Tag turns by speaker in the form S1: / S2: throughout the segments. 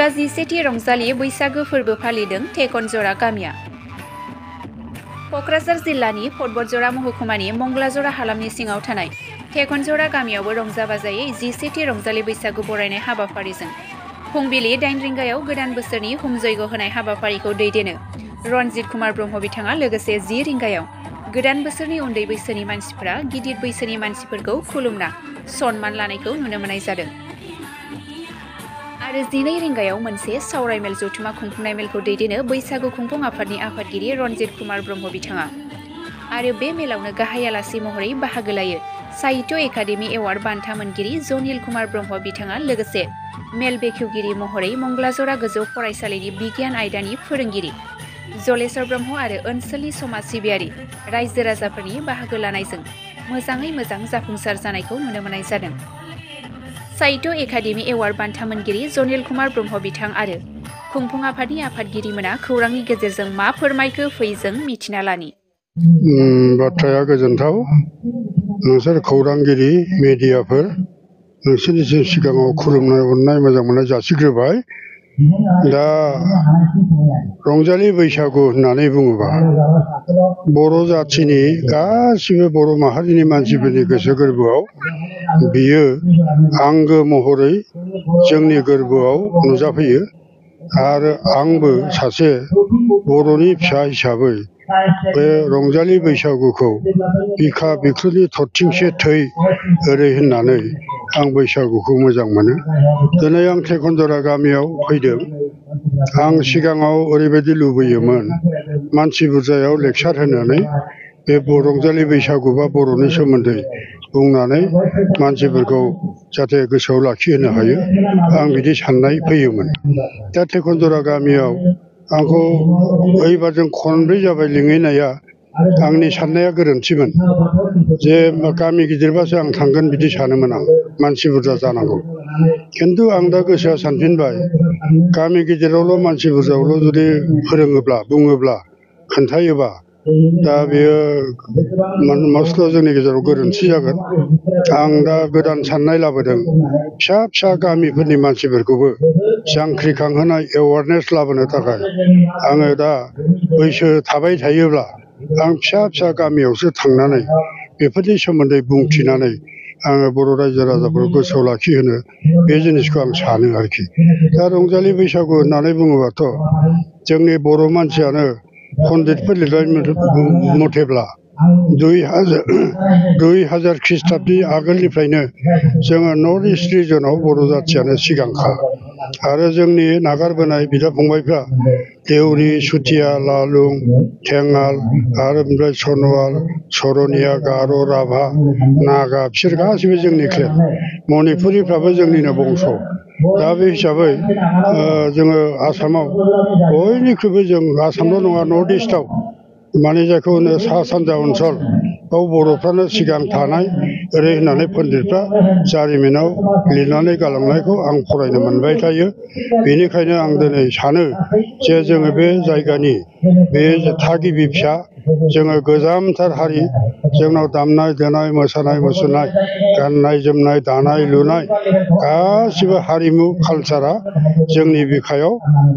S1: जिसेथि रंजालि बैसागो फोरबो फालिदों टेकनजरा गामिया। क'क्राझार जिल्लानि फटबरजरा महकुमानि मंगलाजरा हालामनि सिङाव थानाय टेकनजरा गामियावबो रंजा बाजायै जिसेथि रंजालि बैसागु बरायनाय हाबाफारिजों फुंबिलि 8 रिंगायाव गोदान बोसोरनि हुम जयग होनाय हाबाफारिखौ दैदेनो रनजित कुमार ब्रह्म बिथाङा। लोगोसे 10 रिंगायाव गोदान बोसोरनि उन्दै बैसोनि मानसिफोरा गिदिर बैसोनि मानसिफोरखौ खुलुमना सन्मान लानायखौ नुनो मोननाय जादों। आरो 12 रिंगायाव मोनसे सावरायमेल जथुमा खुंफुंनाय मेलखौ दैदेनो बैसागु खुंफुं आफादनि आफादगिरि रनजित कुमार ब्रह्म बिथाङा। आरो बे मेलावनो गाहाय आलासि महरै बाहागो लायो साहित्य एकाडेमि एवार्ड बान्था मोनगिरि जनिल कुमार ब्रह्म बिथाङा। लोगोसे मेल बेखेवगिरि महरै मंगलाजरा गोजौ फरायसालिनि बिगियान आयदानि फोरोंगिरि जलेश्वर ब्रह्म आरो ओनसोलनि समाज सिबियारि रायजो राजाफोरनि बाहागो लानायजों मोजाङै मोजां जाफुंसार जानायखौ नुनो मोननाय जादों। साहित्य एकाडेमि एवार्ड बान्था मोनगिरि जनिल कुमार ब्रह्म बिथां आरो खुंफुं आफादनि आफादगिरिमोना खौरांनि गेजेरजों मा फोरमायखो फैजों मिथिना लानि।
S2: बाथ्राया गोजोनथाव। नोंसोर खौरांगिरि मेडियाफोर नोंसोरनि सिगाङाव खुलुमनाय अननाय मोजां मोननाय जासिग्रोबाय। दा रंजालि बैसागु होननानै बुङोबा बर' जाथिनि गासिबो बर' माहारिनि मानसिफोरनि गोसो गोरबोआव बियो आंगो महरै जोंनि गोरबोआव नुजाफैयो। आरो आंबो सासे बर'नि फिसा हिसाबै बे रंजालि बैसागुखौ बिखा बिख्लोनि थरथिंसे थै ओरै होननानै आं बैसागुखौ मोजां मोनो। दिनै आं टेकनजरा गामियाव फैदों। आं सिगाङाव ओरैबायदि लुबैयोमोन मानसि बुरजायाव लेक्सार होनानै बे रंजालि बैसागु बा बर'नि सोमोन्दै बुंनानै मानसिफोरखौ जाहाथे गोसोआव लाखिहोनो हायो आं बिदि साननाय फैयोमोन। दा टेकनजरा गामियाव आंखौ ओइबारजों खनब्रै जाबाय लिंहैनाया आंनि साननाया गोरोन्थिमोन। जे गामि गिदिरबासो आं थांगोन बिदि सानोमोन आं, मानसि बुरजा जानांगौ। खिन्थु आं दा गोसोआ सानफिनबाय गामि गिदिरावल' मानसि बुरजायावल' जुदि फोरोङोब्ला बुङोब्ला खोन्थायोबा दा बेयो मस्थ' जोंनि गेजेराव गोरोन्थि जागोन। आं दा गोदान साननाय लाबोदों फिसा फिसा गामिफोरनि मानसिफोरखौबो जांख्रिखांहोनाय एवारनेस लाबोनो थाखाय आङो दा बैसो थाबाय थायोब्ला आं फिसा फिसा गामियावसो थांनानै बेफोरनि सोमोन्दै बुंथिनानै आङो बर' रायजो राजाफोरखौ गोसोआव लाखिहोनो बे जिनिसखौ आं सानो आरोखि। दा रंजालि बैसागु होननानै बुङोबाथ' जोंनि बर' मानसियानो पण्डितफोर लिरनाय मथेब्ला 2000 ख्रिस्टाब्दनि आगोलनिफ्रायनो जोङो नर्थ इस्ट रिजनाव बर' जाथियानो सिगांखा। आरो जोंनि नागारबोनाय बिदा फंबायफ्रा देउरि, सुथिया, लालुं, थेङाल आरो ओमफ्राय सन'वाल, सरनिया, गार', राभा, नागा बिसोर गासैबो जोंनि क्लेन। मणिपुरिफ्राबो जोंनिनो बंस'। दा बे हिसाबै जोङो आसामाव बयनिख्रुइबो जों आसामल' नङा नर्थ इस्टआव माने जायखौ होनो सा सानजा ओनसोल बाव बर'फ्रानो सिगां थानाय ओरै होननानै पण्डितफ्रा जारिमिनाव लिरनानै गालांनायखौ आं फरायनो मोनबाय थायो। बेनिखायनो आं दिनै सानो जे जोङो बे जायगानि बे थागिबि फिसा जोङो गोजामथार हारि, जोंनाव दामनाय देनाय मोसानाय मुसुरनाय गाननाय जोमनाय दानाय लुनाय गासिबो हारिमु कालसारा जोंनि बिखायाव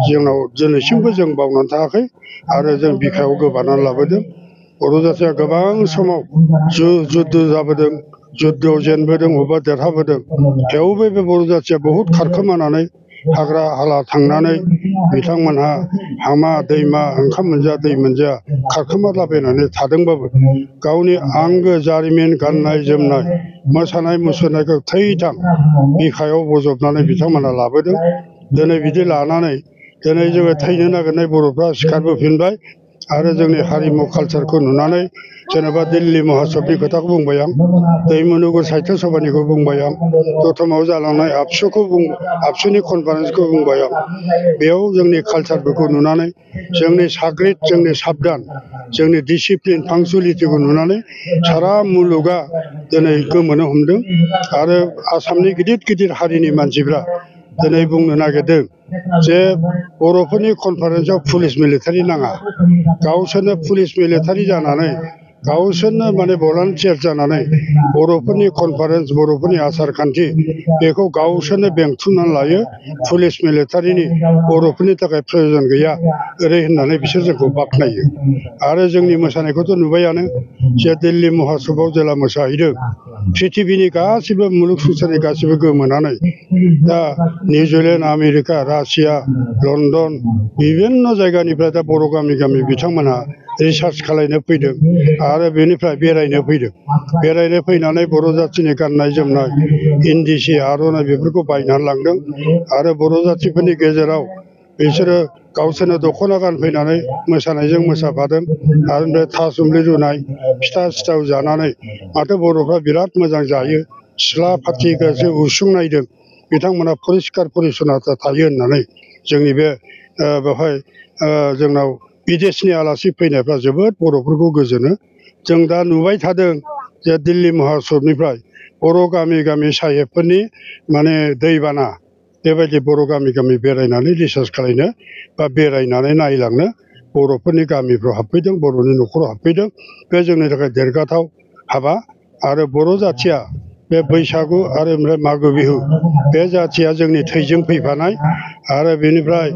S2: जोंनाव दिनैसिमबो जों बावनानै थायाखै आरो जों बिखायाव गोबानानै लाबोदों। बर' जाथिया गोबां समाव जुद्ध जाबोदों, जुद्धआव जेनबोदों, बबेबा देरहाबोदों। थेवबो बे बर' जाथिया बहुद खारखोमानानै हाग्रा हाला थांनानै बिथांमोनहा हामा दैमा ओंखाम मोनजा दै मोनजाया खारखोमालाबायनानै थादोंबाबो गावनि आंगो जारिमिन गाननाय जोमनाय मोसानाय मुसुरनायखौ थैथां बिखायाव बजबनानै बिथांमोना लाबोदों। दिनै बिदि लानानै दिनै जोङो थैनो नागिरनाय बर'फ्रा सिखारबोफिनबाय आरो जोंनि हारिमु कालसारखौ नुनानै जेनेबा दिल्ली महात्सबनि खोथाखौ बुंबाय आं, दैमुनुगर साहित्य सभानिखौ बुंबाय आं, दतमायाव जालांनाय आबसुनि कनफारेन्सखौ बुंबाय आं। बेयाव जोंनि कालसारफोरखौ नुनानै जोंनि साग्रिद, जोंनि साबधान, जोंनि डिसिप्लिन पांचुलिटिखौ नुनानै सारा मुलुगा दिनै गोमोनो हमदों। आरो आसामनि गिदिर गिदिर हारिनि मानसिफ्रा दिनै बुंनो नागिरदों जे बर'फोरनि कनफारेन्सआव पुलिस मिलिटारि नाङा, गावसोरनो पुलिस मिलिटारि जानानै गावसोरनो माने भलान्टियार जानानै बर'फोरनि कनफारेन्स बर'फोरनि आसार खान्थि बेखौ गावसोरनो बेंथुमनानै लायो पुलिस मिलिटारिनि बर'फोरनि थाखाय प्रयजन गैया ओरै होननानै बिसोर जोंखौ बाख्नायो आरो जोंनि मोसानायखौथ' नुबायानो जे दिल्ली महासभाव जेला मोसाहैदों पृथिबीनि गासिबो मुलुग संसारनि गासिबो गोमोनानै दा निउजिलेण्ड आमेरिका रासिया लण्डन बिभिन्न जायगानिफ्राय दा बर' गामि गामि बिथांमोनहा रिसार्च खालामनो फैदों आरो बेनिफ्राय बेरायनो फैनानै बर' जाथिनि गाननाय जोमनाय इन्दि सि आर'नाइ बेफोरखौ बायनानै लांदों आरो बर' जाथिफोरनि गेजेराव बिसोरो गावसोरनो दख'ना गानफैनानै मोसानायजों मोसाफादों आरो ओमफ्राय थासुमलि रुनाय फिथा सिथाव जानानै माथो बर'फ्रा बिराद मोजां जायो सिथ्ला फाथि गासै उसुं नायदों बिथांमोना परिस्कार परिच्छन्नता थायो होननानै जोंनि बे बेवहाय जोंनाव बिदेशनि आलासि फैनायफ्रा जोबोद बर'फोरखौ गोजोनो जों दा नुबाय थादों जे दिल्ली महासभनिफ्राय बर' गामि गामि साहेबफोरनि माने दैबाना बेबायदि बर' गामि गामि बेरायनानै रिसार्च खालामनो बा बेरायनानै नायलांनो बर'फोरनि गामिफ्राव हाबफैदों बर'नि न'खराव हाबफैदों बे जोंनि थाखाय देरगाथाव हाबा आरो बर' जाथिया बे बैसागु आरो ओमफ्राय मागो बिहु बे जाथिया जोंनि थैजों फैफानाय आरो बेनिफ्राय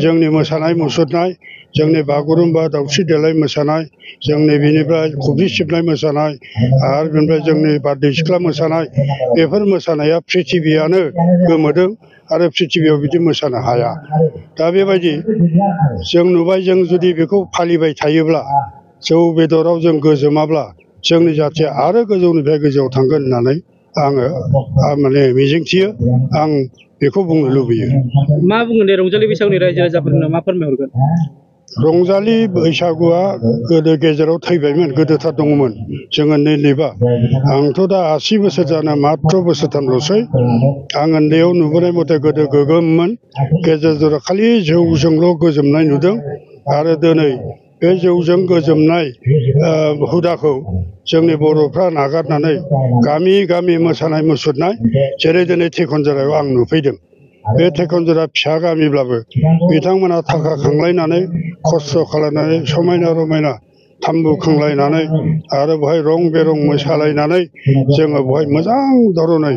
S2: जोंनि मोसानाय मुसुरनाय जोंनि बागुरुम्बा दावस्रि देलाय मोसानाय जोंनि बेनिफ्राय खफ्रि सिबनाय मोसानाय आरो बेनिफ्राय जोंनि बारदै सिख्ला मोसानाय बेफोर मोसानाया पृथिबीयानो गोमोदों आरो पृथिबीयाव बिदि मोसानो हाया दा बेबायदि जों नुबाय जों जुदि बेखौ फालिबाय थायोब्ला जौ बेदराव जों गोजोमाब्ला जोंनि जाथिया आरो गोजौनिफ्राय गोजौआव थांगोन होननानै आङो माने मिजिंथियो आं बेखौ बुंनो लुबैयो
S3: मा बुंगोन दे रंजालि बैसागुनि रायजो राजाफोरनो मा फोरमायहरगोन
S2: रंजालि बैसागुआ गोदो गेजेराव थैबायमोन गोदोथार दङमोन जोङो नैबा आंथ' दा 80 बोसोर जाना मात्र बोसोरथामल'सै आं उन्दैयाव नुबोनाय मथे गोदो गोगोममोन गेजेर जरा खालि जौजोंल' गोजोमनाय नुदों आरो दिनै बे जौजों गोजोमनाय हुदाखौ जोंनि बर'फ्रा नागारनानै गामि गामि मोसानाय मुसुरनाय जेरै दिनै थेखनजरायाव आं नुफैदों बे थेखनजरा फिसा गामिब्लाबो बिथांमोना थाखा खांलायनानै खस्थ' खालामनानै समायना रमायना थाम्बु खोंलायनानै आरो बेवहाय रं बेरं मोसालायनानै जोङो बेवहाय मोजां धरनै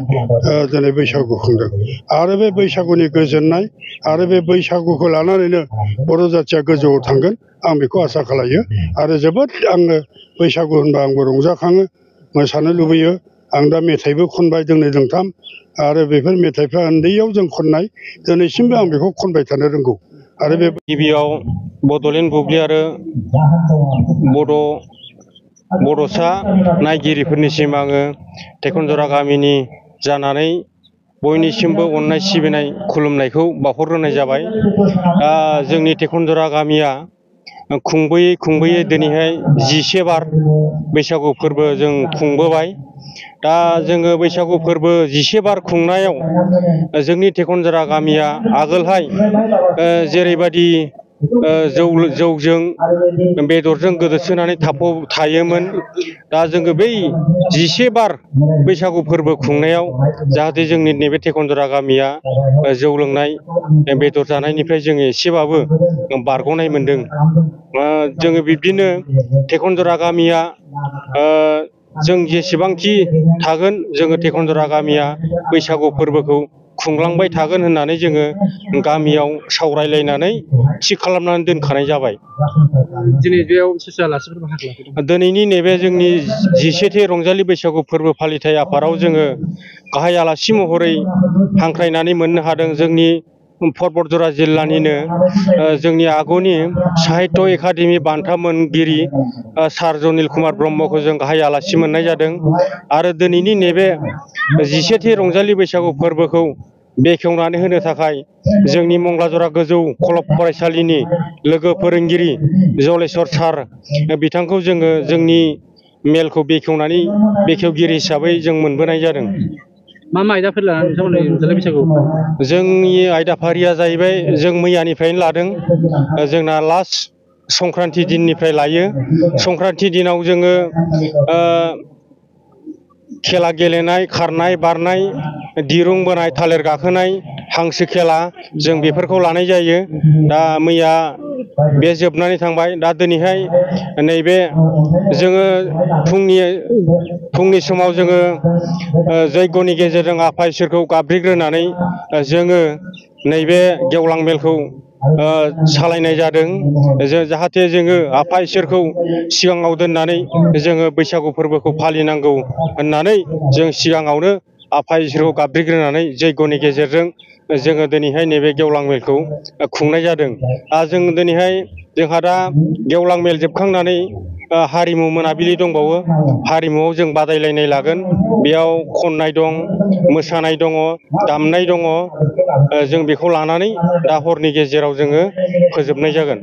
S2: दिनै बैसागु खुंदों आरो बे बैसागुनि गोजोननाय आरो बे बैसागुखौ लानानैनो बर' जाथिया गोजौआव थांगोन आं बेखौ आसा खालायो आरो जोबोद आङो बैसागु होनबा आंबो रंजाखाङो मोसानो लुबैयो आं दा मेथाइबो खनबाय दोंनै दोंथाम आरो बेफोर मेथाइफ्रा उन्दैयाव जों खननाय दिनैसिमबो आं बेखौ खनबाय थानो रोंगौ आरो बे
S4: गिबियाव बड'लेण्ड बुब्लि आरो बड'सा नायगिरिफोरनिसिम आङो थेखनजरा गामिनि जानानै बयनिसिमबो अननाय सिबिनाय खुलुमनायखौ बावहरग्रोनाय जाबाय जोंनि थेखनजरा गामिया खुंबोयै दिनैहाय 11 बार बैसागु फोरबो जों खुंबोबाय दा जोङो बैसागु फोरबो 11 बार खुंनायाव जोंनि थेखनजरा गामिया आगोलहाय जेरैबायदि जौजों बेदरजों गोदोसोनानै थायोमोन दा जोङो बै 11 बार बैसागु फोरबो खुंनायाव जाहाथे जोंनि नैबे थेखनजरा गामिया जौ लोंनाय बेदर जानायनिफ्राय जोङो एसेबाबो बारग'नाय मोनदों जोङो बिब्दिनो थेखनजरा गामिया जों जेसेबांखि थागोन जोङो थेखनजरा गामिया बैसागु फोरबोखौ खुंलांबाय थागोन होननानै जोङो गामियाव सावरायलायनानै थि खालामनानै दोनखानाय जाबाय दिनैनि नैबे जोंनि 11थि रंजालि बैसागु फोरबो फालिथाय आफादाव जोङो गाहाय आलासि महरै हांख्रायनानै मोननो हादों जोंनि परबतजरा जिल्लानिनो जोंनि आगुनि साहित्य एकाडेमि बान्था मोनगिरि सार जनिल कुमार ब्रह्मखौ जों गाहाय आलासि मोननाय जादों आरो दिनैनि नैबे 11थि रंजालि बैसागु फोरबोखौ बेखेवनानै होनो थाखाय जोंनि मंगलाजरा गोजौ खलब फरायसालिनि लोगो फोरोंगिरि जलेस्वर सार बिथांखौ जोङो जोंनि मेलखौ बेखेवगिरि हिसाबै जों मोनबोनाय जादों
S3: मा आयदाफोर लानानै नोंथांमोननि रंजालि बैसागु
S4: जोंनि आयदाफारिया जाहैबाय जों मैयानिफ्रायनो लादों जोंना लास्ट संक्रान्ति दिननिफ्राय लायो संक्रान्ति दिनाव जोङो खेला गेलेनाय खारनाय बारनाय दिरुं बोनाय थालिर गाखोनाय हांसो खेला जों बेफोरखौ लानाय जायो। दा मैया बे जोबनानै थांबाय। दा दिनैहाय नैबे जोङो फुंनि समाव जोङो जयग'नि गेजेरजों आफा इसोरखौ गाबज्रिग्रोनानै जोङो नैबे गेवलां मेलखौ सालायनाय जादों। जाहाथे जोङो आफा इसोरखौ सिगाङाव दोननानै जोङो बैसागु फोरबोखौ फालिनांगौ होननानै जों सिगाङावनो आफा इसोरखौ गाबज्रिग्रोनानै जयग'नि गेजेरजों जोङो दिनैहाय नैबे गेवलां मेलखौ खुंनाय जादों। जों दिनैहाय जोंहा दा गेवलां मेल जोबखांनानै हारिमु मोनाबिलि दंबावो। हारिमुआव जों बादायलायनाय लागोन। बेयाव खननाय दं, मोसानाय दङ, दामनाय दङ। जों बेखौ लानानै दा हरनि गेजेराव जोङो फोजोबनाय जागोन।